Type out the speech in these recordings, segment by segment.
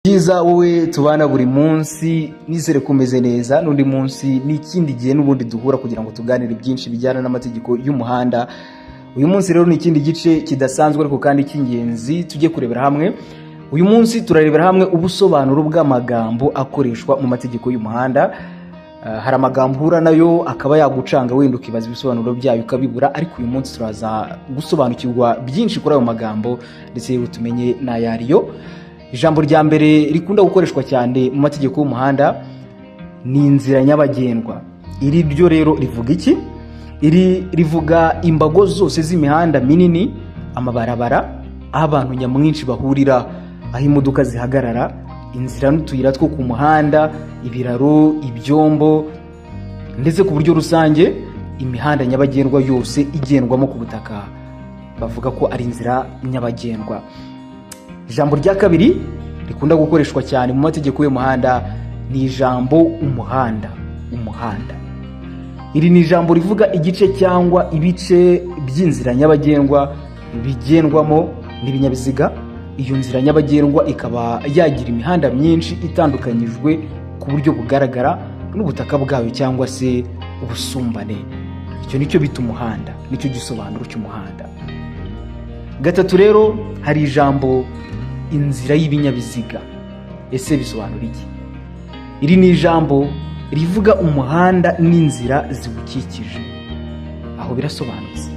Byiza wowe tubana buri munsi, nizere ko umeze neza. N'undi munsi ni ikindi gihe n'ubundi duhura kugira ngo tuganire byinshi bijyana n'amategeko y'umuhanda. Uyu munsi rero ni ikindi gice kidasanzwe ariko kandi cy'ingenzi tujye kurebera hamwe. Uyu munsi turarebera hamwe ubusobanuro bw'amagambo akoreshwa mu mategeko y'umuhanda. Hari amagambo uhura nayo akaba yagucanga, wenda ukibaza ibisobanuro byayo ukabibura, ariko uyu munsi turaza gusobanukirwa byinshi kuri ayo magambo, ndetse yewe tumenye n'ayo ariyo. Ijambo rya mbere rikunda gukoreshwa cyane mu mategeko y'umuhanda ni inzira nyabagendwa. Iri ryo rero rivuga iki? Iri rivuga imbago zose z'imihanda minini, amabarabara, aho abantu nyamwinshi bahurira, aho imodoka zihagarara, inzira n'utuyira two ku muhanda, ibiraro, ibyombo, ndetse ku buryo rusange imihanda nyabagendwa yose igendwamo ku butaka bavuga ko ari inzira nyabagendwa. Ijambo rya kabiri rikunda gukoreshwa cyane mu mategeko y'umuhanda ni ijambo umuhanda. Umuhanda, iri ni ijambo rivuga igice cyangwa ibice by'inzira nyabagendwa bigendwamo n'ibinyabiziga. Iyo nzira nyabagendwa ikaba yagira imihanda myinshi itandukanyijwe ku buryo bugaragara n'ubutaka bwayo cyangwa se ubusumbane. Icyo nicyo bita umuhanda, nicyo gisobanuro cy'umuhanda. Gatatu rero, hari ijambo inzira y'ibinyabiziga. Ese bisobanura iki? Iri ni ijambo rivuga umuhanda n'inzira ziwukikije. Aho birasobanutse.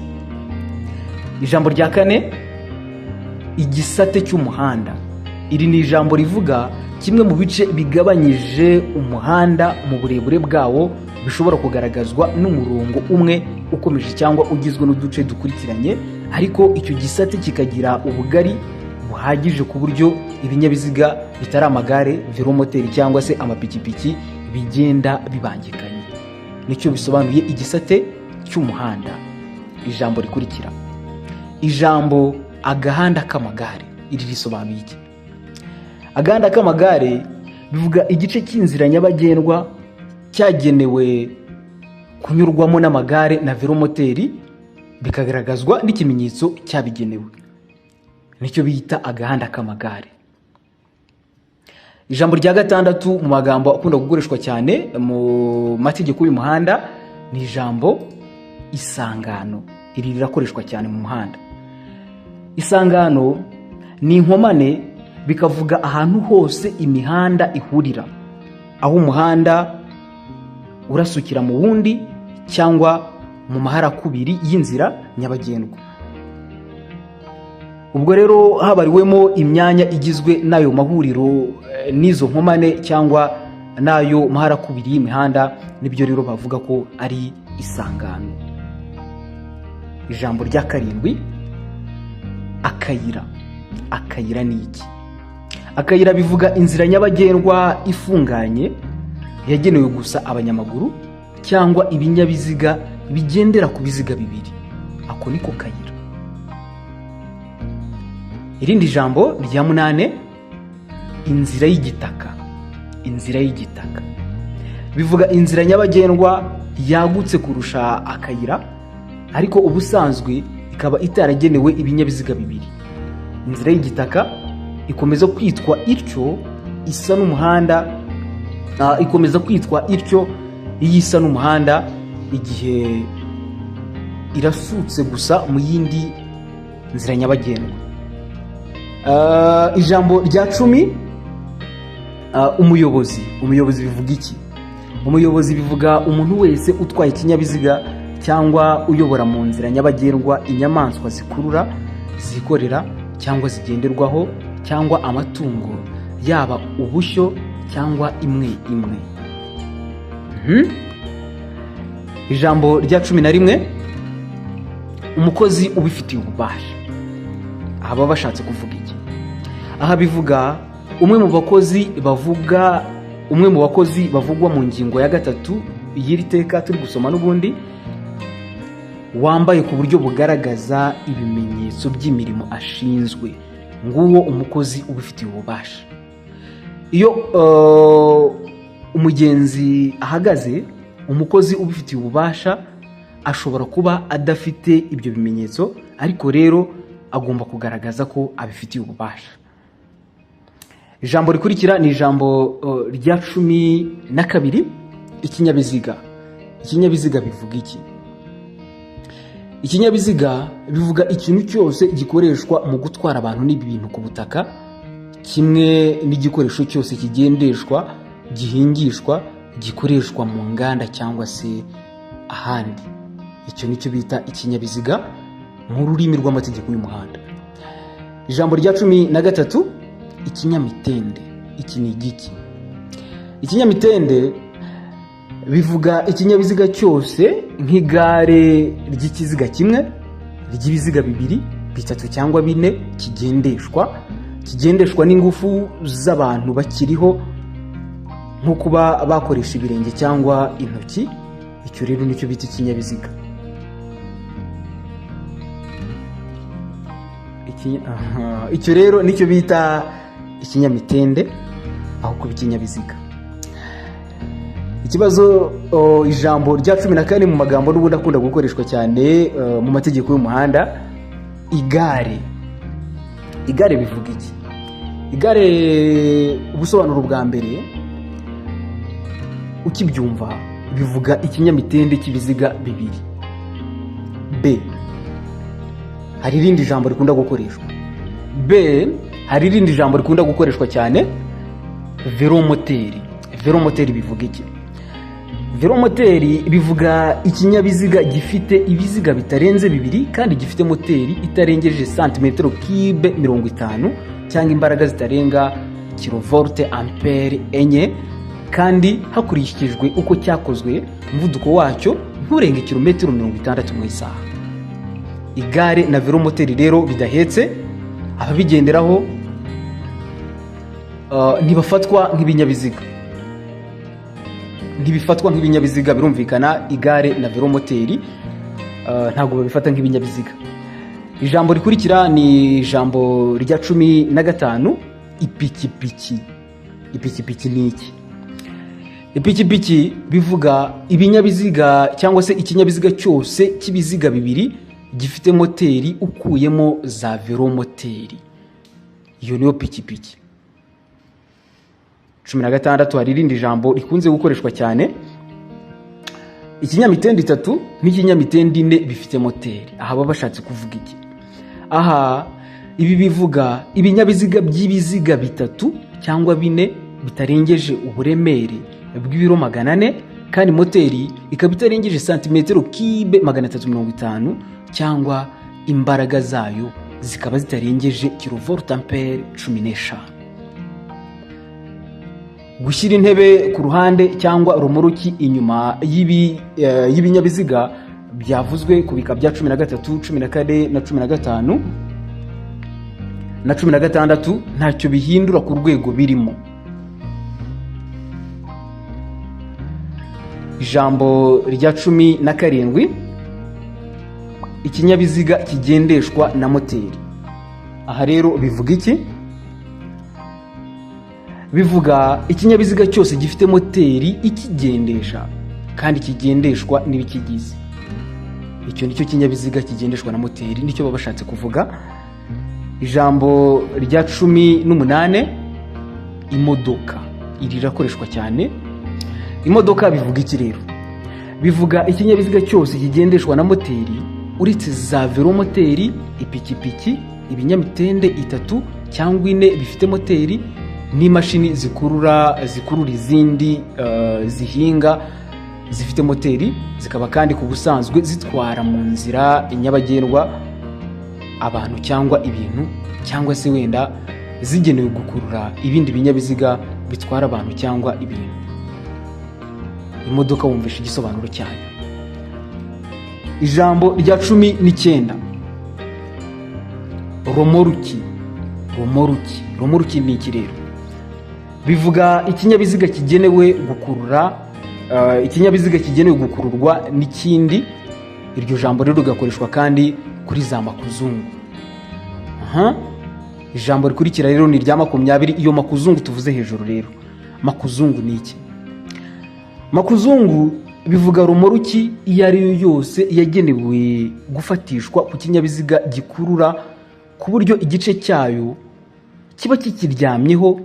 Ijambo rya kane, igisate cy'umuhanda. Iri ni ijambo rivuga kimwe mu bice bigabanyije umuhanda mu burebure bwawo, bishobora kugaragazwa n'umurongo umwe ukomeje cyangwa ugizwe n'uduce dukurikiranye, ariko icyo gisate kikagira ubugari buhagije ku buryo ibinyabiziga bitari amagare, velomoteri cyangwa se amapikipiki bigenda bibangikanye. Nicyo bisobanuye igisate cy'umuhanda. Ijambo rikurikira, ijambo agahanda k'amagare. Iri risobanuye iki? Agahanda k'amagare bivuga igice cy'inzira nyabagendwa cyagenewe kunyurwamo n'amagare na velomoteri, bikagaragazwa n'ikimenyetso cyabigenewe. Nicyo bita agahanda k'amagare. Ijambo rya gatandatu mu magambo akunda gukoreshwa cyane mu mategeko y'umuhanda ni ijambo isangano. Iri rirakoreshwa cyane mu muhanda. Isangano ni inkomane, bikavuga ahantu hose imihanda ihurira, aho umuhanda urasukira mu wundi cyangwa mu maharakubiri y'inzira nyabagendwa. Ubwo rero habariwemo imyanya igizwe n'ayo mahuriro, n'izo nkomane cyangwa n'ayo maharakubiri y'imihanda, nibyo rero bavuga ko ari isangano. Ijambo rya karindwi, akayira. Akayira ni iki? Akayira bivuga inzira nyabagendwa ifunganye yagenewe gusa abanyamaguru cyangwa ibinyabiziga bigendera ku biziga bibiri. Ako niko kayira. Irindi jambo rya munane, inzira y'igitaka. Inzira y'igitaka bivuga inzira nyabagendwa yagutse kurusha akayira, ariko ubusanzwe ikaba itaragenewe ibinyabiziga bibiri. Inzira y'igitaka ikomeza kwitwa ityo isa n'umuhanda, ikomeza kwitwa ityo iyo isa n'umuhanda igihe irasutse gusa mu yindi nzira nyabagendwa. Ijambo rya 10, umuyobozi. Umuyobozi bivuga iki? Umuyobozi bivuga umuntu wese utwaye ikinyabiziga cyangwa uyobora mu nzira nyabagendwa inyamaswa zikurura, zikorera cyangwa zigenderwaho, cyangwa amatungo, yaba ubushyo cyangwa imwe imwe. Ijambo rya 11, umukozi ubifitiye ububasha. Aha baba bashatse kuvuga iki? Aha bivuga umwe mu bakozi bavugwa mu ngingo ya 3 y'iri teka turi gusoma n'ubundi, wambaye ku buryo bugaragaza ibimenyetso by'imirimo ashinzwe. Nguwo umukozi ubifitiye ububasha. Iyo umugenzi ahagaze, umukozi ubifitiye ububasha ashobora kuba adafite ibyo bimenyetso, ariko rero agomba kugaragaza ko abifitiye ububasha. Ijambo rikurikira ni ijambo rya 12, ikinyabiziga. Ikinyabiziga bivuga iki? Ikinyabiziga bivuga ikintu cyose gikoreshwa mu gutwara abantu n'ibintu ku butaka, kimwe n'igikoresho cyose kigendeshwa, gihingishwa, gikoreshwa mu nganda cyangwa se ahandi. Icyo nicyo bita ikinyabiziga mu rurimi rw'amategeko y'umuhanda. Ijambo rya 13, ikinyamitende. Iki ni igiki? Ikinyamitende bivuga ikinyabiziga cyose nk'igare ry'ikiziga kimwe, ry'ibiziga bibiri, bitatu cyangwa bine, kigendeshwa n'ingufu z'abantu bakiriho, nko kuba bakoresha ibirenge cyangwa intoki. Icyo rero nicyo bita ikinyabiziga. Icyo rero nicyo bita ikinyamitende aho kuba ikinyabiziga. Ikibazo, ijambo rya 14 mu magambo n'ubundi akunda gukoreshwa cyane mu mategeko y'umuhanda, igare. Igare bivuga iki? Igare, ubusobanuro bwa mbere ukibyumva, bivuga ikinyamitende cy'ibiziga bibiri. B, hari irindi jambo rikunda gukoreshwa. B, hari irindi jambo rikunda gukoreshwa cyane, velomoteri. Velomoteri bivuga iki? Velomoteri bivuga ikinyabiziga gifite ibiziga bitarenze bibiri kandi gifite moteri itarengeje santimetero kibe 50 cyangwa imbaraga zitarenga kilovolte ampere 4, kandi hakurikijwe uko cyakozwe umuvuduko wacyo nturenge kilometero 60 mu isaha. Igare na velomoteri rero bidahetse ababigenderaho ntibafatwa nk'ibinyabiziga, ntibifatwa nk'ibinyabiziga. Birumvikana, igare na velomoteri ntabwo babifata nk'ibinyabiziga. Ijambo rikurikira ni ijambo rya 15, ipikipiki. Ipikipiki ni iki? Ipikipiki bivuga ibinyabiziga cyangwa se ikinyabiziga cyose cy'ibiziga bibiri gifite moteri ukuyemo za velomoteri. Iyo niyo pikipiki. 16, hari irindi jambo rikunze gukoreshwa cyane, ikinyamitende itatu n'ikinyamitende ine bifite moteri. Aha baba bashatse kuvuga iki? Aha ibi bivuga ibinyabiziga by'ibiziga bitatu cyangwa bine bitarengeje uburemere bw'ibiro 400, kandi moteri ikaba itarengeje santimetero kibe 350 cyangwa imbaraga zayo zikaba zitarengeje kilovolt ampere 15. Gushyira intebe ku ruhande cyangwa romoruki inyuma y'ibinyabiziga byavuzwe ku bika bya 13, 14 na 15 na 16 ntacyo bihindura ku rwego birimo. Ijambo rya 17, ikinyabiziga kigendeshwa na moteri. Aha rero bivuga iki? Bivuga ikinyabiziga cyose gifite moteri ikigendesha kandi kigendeshwa n'ibikigize. Icyo nicyo kinyabiziga kigendeshwa na moteri, nicyo baba bashatse kuvuga. Ijambo rya 18, imodoka. Iri rirakoreshwa cyane. Imodoka bivuga iki rero? Bivuga ikinyabiziga cyose kigendeshwa na moteri uretse za velomoteri, ipikipiki, ibinyamitende itatu cyangwa ine bifite moteri n'imashini zikurura izindi zihinga zifite moteri, zikaba kandi ku busanzwe zitwara mu nzira nyabagendwa abantu cyangwa ibintu, cyangwa se wenda zigenewe gukurura ibindi binyabiziga bitwara abantu cyangwa ibintu. Imodoka wumvisha igisobanuro cyayo. Ijambo rya 19, romoruki. Romoruki, romoruki ni iki rero? Bivuga ikinyabiziga kigenewe gukurura ikinyabiziga kigenewe gukururwa n'ikindi. Iryo jambo rero rigakoreshwa kandi kuri za makuzungu. Aha ijambo rikurikira rero ni irya 20. Iyo makuzungu tuvuze hejuru rero, makuzungu ni iki? Makuzungu bivuga romoruki iyo ari yo yose yagenewe gufatishwa ku kinyabiziga gikurura, ku buryo igice cyayo kiba kikiryamyeho.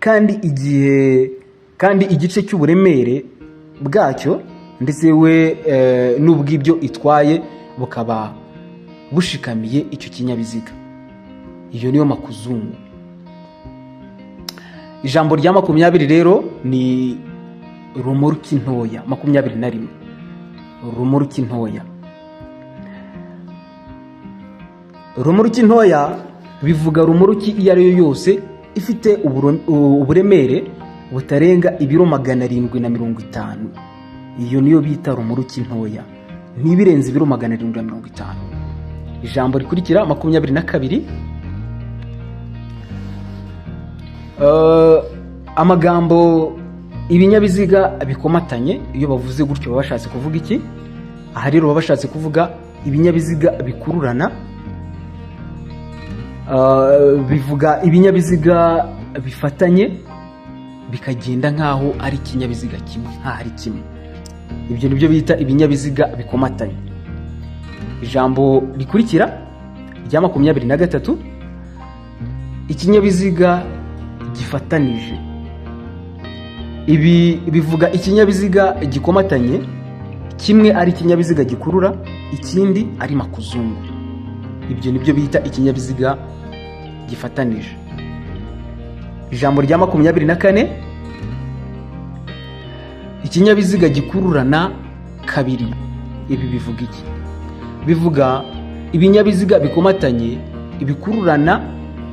Kandi igihe kandi igice cy'uburemere bwacyo ndetse we n'ubw'ibyo itwaye bukaba bushikamiye icyo kinyabiziga. Iyo niyo makuzungu. Ijambo rya 20 rero ni romoruki ntoya. 21, romoruki ntoya. Romoruki ntoya bivuga romoruki iyo ari yo yose ifite uburemere butarenga ibiro 750. Iyo niyo bita romoruki ntoya, ntibirenze ibiro 750. Ijambo rikurikira, 22, amagambo ibinyabiziga bikomatanye. Iyo bavuze gutyo baba bashatse kuvuga iki? Aha rero baba bashatse kuvuga ibinyabiziga bikururana. Bivuga ibinyabiziga bifatanye bikagenda nk'aho ari ikinyabiziga kimwe, nk'aho ari kimwe. Ibyo nibyo bita ibinyabiziga bikomatanye. Ijambo rikurikira rya 23, ikinyabiziga gifatanije. Ibi bivuga ikinyabiziga gikomatanye, kimwe ari ikinyabiziga gikurura, ikindi ari makuzungu. Ibyo nibyo bita ikinyabiziga gifatanije. Ijambo rya 24, ikinyabiziga gikururana kabiri. Ibi bivuga iki? Bivuga ibinyabiziga bikomatanye ibikururana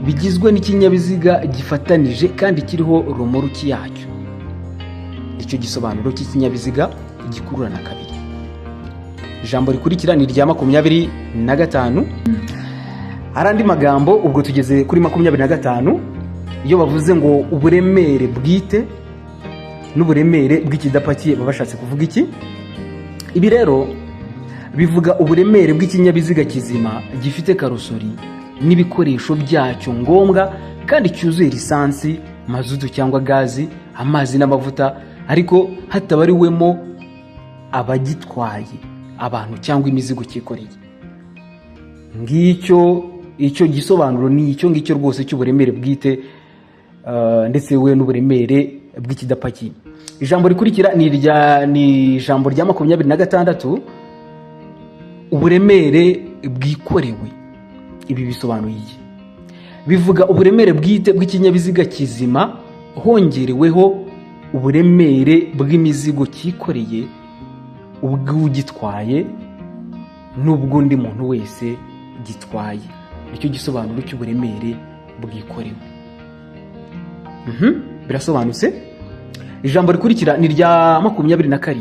bigizwe n'ikinyabiziga gifatanije kandi kiriho romoruki yacyo. Icyo gisobanuro cy'ikinyabiziga gikururana kabiri. Ijambo rikurikira ni irya 25. Hari andi magambo. Ubwo tugeze kuri 25. Iyo bavuze ngo uburemere bwite n'uburemere bw'ikidapakiye, baba bashatse kuvuga iki? Ibi rero bivuga uburemere bw'ikinyabiziga kizima gifite karosori n'ibikoresho byacyo ngombwa kandi cyuzuye lisansi, mazutu cyangwa gazi, amazi n'amavuta, ariko hatabariwemo abagitwaye, abantu cyangwa imizigo cyikoreye. Ngicyo icyo gisobanuro, ni icyo ngicyo rwose cy'uburemere bwite ndetse we n'uburemere bw'ikidapakiye. Ijambo rikurikira ni ijambo rya 26, uburemere bwikorewe. Ibi bisobanuye iki? Bivuga uburemere bwite bw'ikinyabiziga kizima hongereweho uburemere bw'imizigo cyikoreye, ubw'ugitwaye n'ubw'undi muntu wese gitwaye. Nicyo gisobanuro cy'uburemere bwikorewe. Birasobanutse. Ijambo rikurikira ni irya 27,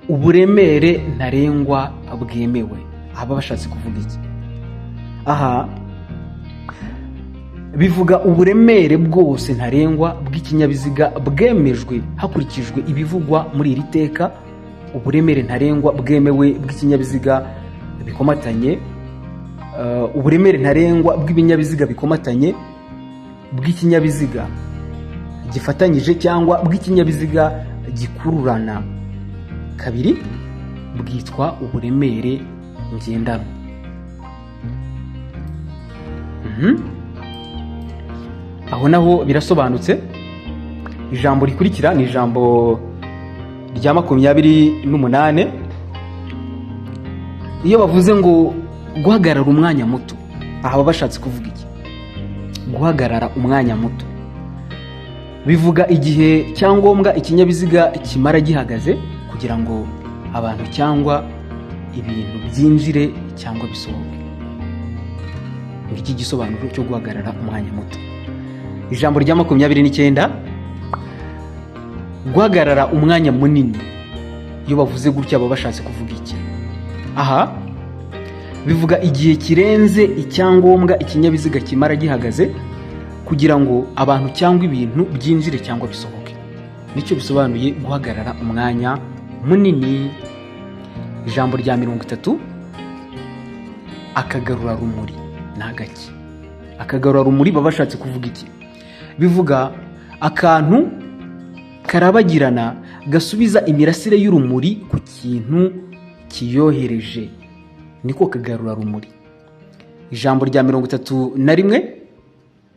uburemere ntarengwa bwemewe. Aha bashatse kuvuga iki? Aha bivuga uburemere bwose ntarengwa bw'ikinyabiziga bwemejwe hakurikijwe ibivugwa muri iri teka. Uburemere ntarengwa bwemewe bw'ikinyabiziga bikomatanye, uburemere ntarengwa bw'ibinyabiziga bikomatanye, bw'ikinyabiziga gifatanyije cyangwa bw'ikinyabiziga gikururana kabiri bwitwa uburemere ngendanwa. Aho naho birasobanutse. Ijambo rikurikira ni ijambo rya 28. Iyo bavuze ngo guhagarara umwanya muto, aha baba bashatse kuvuga iki? Guhagarara umwanya muto bivuga igihe cyangombwa ikinyabiziga kimara gihagaze kugira ngo abantu cyangwa ibintu byinjire cyangwa bisohoke. Ngiki gisobanuro cyo guhagarara umwanya muto. Ijambo rya 29, guhagarara umwanya munini. Iyo bavuze gutya baba bashatse kuvuga iki? Aha bivuga igihe kirenze icyangombwa ikinyabiziga kimara gihagaze kugira ngo abantu cyangwa ibintu byinjire cyangwa bisohoke. Nicyo bisobanuye guhagarara umwanya munini. Ijambo rya 30, akagarurarumuri ni agaki? Akagarurarumuri baba bashatse kuvuga iki? Bivuga akantu karabagirana gasubiza imirasire y'urumuri ku kintu kiyohereje, niko kagarurarumuri. Ijambo rya 31.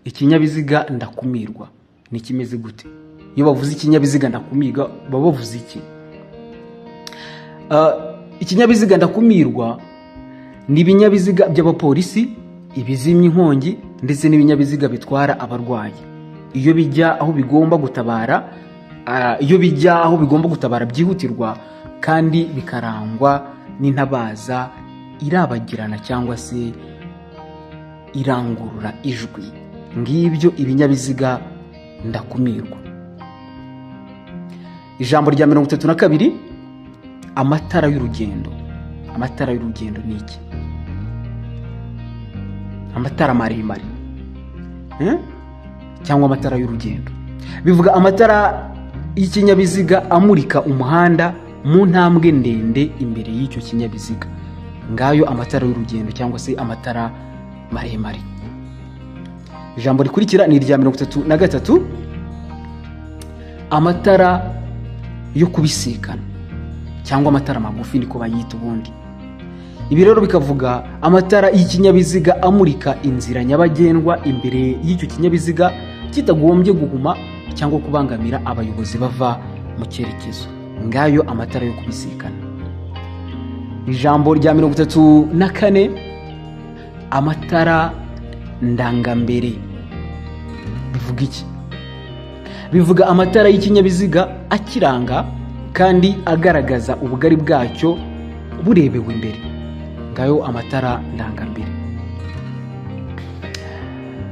Ikinyabiziga ndakumirwa ni kimeze gute? Iyo bavuze ikinyabiziga ndakumirwa, baba bavuze iki? Ikinyabiziga ndakumirwa ni ibinyabiziga by'abapolisi, ibizimya inkongi ndetse n'ibinyabiziga bitwara abarwayi iyo bijya aho bigomba gutabara byihutirwa, kandi bikarangwa n'intabaza irabagirana cyangwa se irangurura ijwi. Ngibyo ibinyabiziga ndakumirwa. Ijambo rya 32, amatara y'urugendo. Amatara y'urugendo ni iki? Amatara maremare, eh? Cyangwa amatara y'urugendo bivuga amatara y'ikinyabiziga amurika umuhanda mu ntambwe ndende imbere y'icyo kinyabiziga. Ngayo amatara y'urugendo cyangwa se amatara maremare. Ijambo rikurikira ni irya 33, amatara yo kubisikana cyangwa amatara magufi, niko bayita ubundi. Ibi rero bikavuga amatara y'ikinyabiziga amurika inzira nyabagendwa imbere y'icyo kinyabiziga kitagombye guhuma cyangwa kubangamira abayobozi bava mu cyerekezo. Ngayo amatara yo kubisikana. Ijambo rya 34, amatara ndangambere bivuga iki? Bivuga amatara y'ikinyabiziga akiranga kandi agaragaza ubugari bwacyo burebewe imbere. Ngayo amatara ndangambere.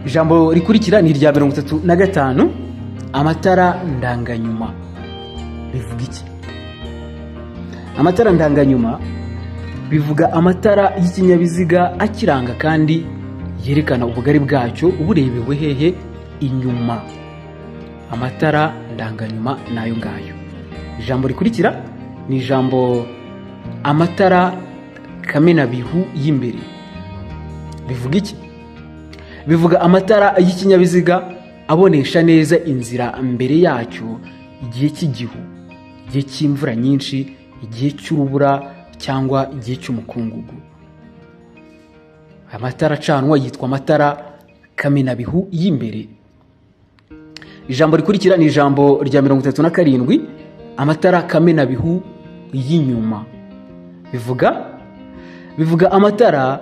Ijambo rikurikira ni irya 35, amatara ndanganyuma bivuga iki? Amatara ndanganyuma bivuga amatara y'ikinyabiziga akiranga kandi yerekana ubugari bwacyo burebewe hehe? Inyuma. Amatara ndanganyuma ni ayo ngayo. Ijambo rikurikira ni ijambo amatara kamenabihu y'imbere. Bivuga iki? Bivuga amatara y'ikinyabiziga abonesha neza inzira mbere yacyo igihe cy'igihu, igihe cy'imvura nyinshi, igihe cy'urubura cyangwa igihe cy'umukungugu. Amatara acanwa yitwa amatara kamenabihu y'imbere. Ijambo rikurikira ni ijambo rya 37, amatara kamenabihu y'inyuma. Bivuga amatara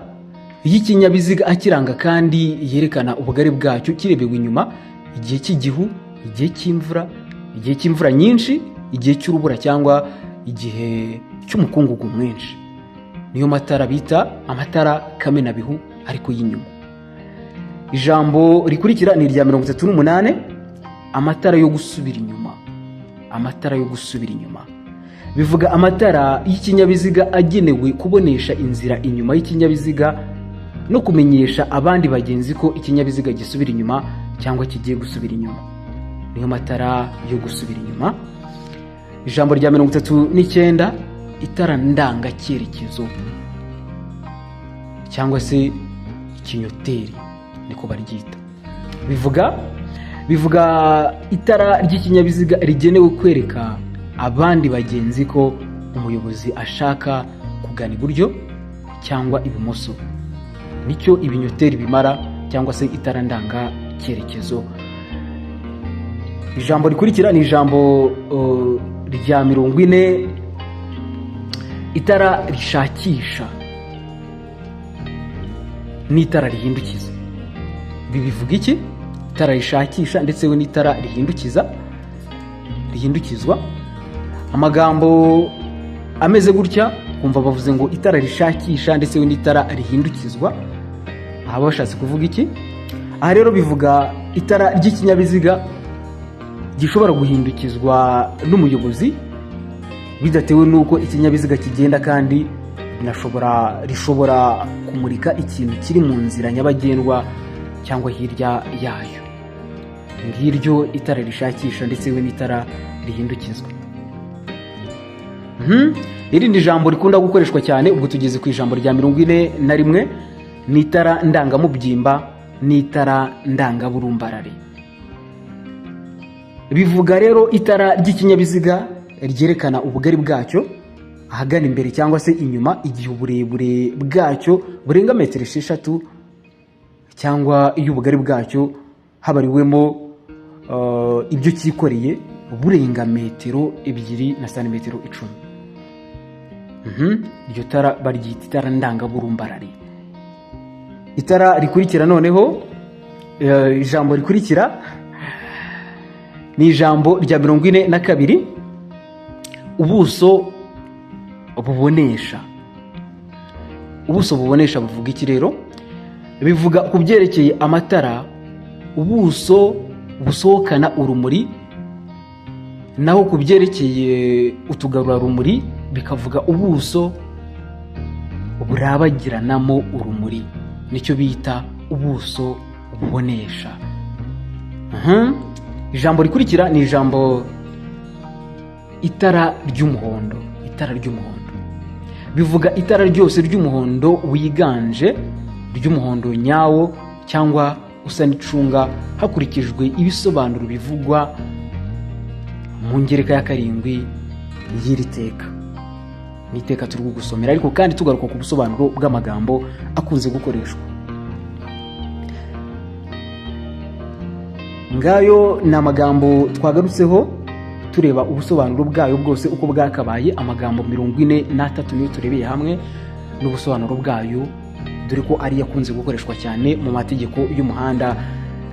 y'ikinyabiziga akiranga kandi yerekana ubugari bwacyo kirebewe inyuma igihe cy'igihu, igihe cy'imvura, igihe cy'imvura nyinshi, igihe cy'urubura cyangwa igihe cy'umukungugu mwinshi. Niyo matara bita amatara kamenabihu ariko y'inyuma. Ijambo rikurikira ni irya 38, amatara yo gusubira inyuma. Amatara yo gusubira inyuma bivuga amatara y'ikinyabiziga agenewe kubonesha inzira inyuma y'ikinyabiziga no kumenyesha abandi bagenzi ko ikinyabiziga gisubira inyuma cyangwa kigiye gusubira inyuma. Niyo matara yo gusubira inyuma. Ijambo rya 39, itara ndangacyerekezo cyangwa se ikinyoteri, niko baryita. Bivuga itara ry'ikinyabiziga rigenewe kwereka abandi bagenzi ko umuyobozi ashaka kugana iburyo cyangwa ibumoso. Nicyo ibinyoteri bimara cyangwa se itara ndangacyerekezo. Ijambo rikurikira ni ijambo rya 40, itara rishakisha n'itara rihindukiza. Ibi bivuga iki? Itara rishakisha ndetse we n'itara rihindukiza, rihindukizwa. Amagambo ameze gutya, kumva bavuze ngo itara rishakisha ndetse we n'itara rihindukizwa, aha bashatse kuvuga iki? Aha rero bivuga itara ry'ikinyabiziga gishobora guhindukizwa n'umuyobozi bidatewe n'uko ikinyabiziga kigenda, kandi rishobora kumurika ikintu kiri mu nzira nyabagendwa cyangwa hirya yayo. Ngiryo itara rishakisha ndetse we n'itara rihindukizwa. Irindi jambo rikunda gukoreshwa cyane, ubwo tugeze ku ijambo rya 41, ni itara ndangamubyimba n'itara ndangaburumbarare. Bivuga rero itara ry'ikinyabiziga ryerekana ubugari bwacyo ahagana imbere cyangwa se inyuma igihe uburebure bwacyo burenga metero 6, cyangwa iyo ubugari bwacyo Habariwemo ibyo cyikoreye, burenga metero 2 na santimetero 10. Iryo tara baryita itara ndangaburumbarare. Itara rikurikira noneho, ijambo rikurikira ni ijambo rya 42, ubuso bubonesha. Ubuso bubonesha buvuga iki rero? Bivuga ku byerekeye amatara, ubuso busohokana urumuri, naho ku byerekeye utugarurarumuri bikavuga ubuso burabagiranamo urumuri. Nicyo bita ubuso bubonesha. Ijambo rikurikira ni ijambo itara ry'umuhondo. Itara ry'umuhondo bivuga itara ryose ry'umuhondo wiganje, ry'umuhondo nyawo cyangwa usa n'icunga, hakurikijwe ibisobanuro bivugwa mu ngereka ya 7 y'iri teka. Ni iteka turi kugusomera, ariko kandi tugaruka ku busobanuro bw'amagambo akunze gukoreshwa. Ngayo ni amagambo twagarutseho, tureba ubusobanuro bwayo bwose uko bwakabaye. Amagambo 43 niyo turebeye hamwe n'ubusobanuro bwayo, dore ko ariyo akunze gukoreshwa cyane mu mategeko y'umuhanda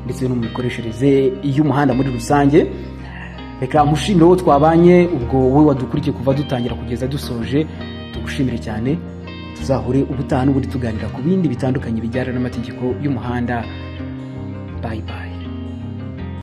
ndetse no mu mikoreshereze y'umuhanda muri rusange. Reka nkushimire wowe twabanye, ubwo wowe wadukurikiye kuva dutangira kugeza dusoje, tugushimire cyane. Tuzahure ubutaha n'ubundi tuganira ku bindi bitandukanye bijyana n'amategeko y'umuhanda. Bye bye.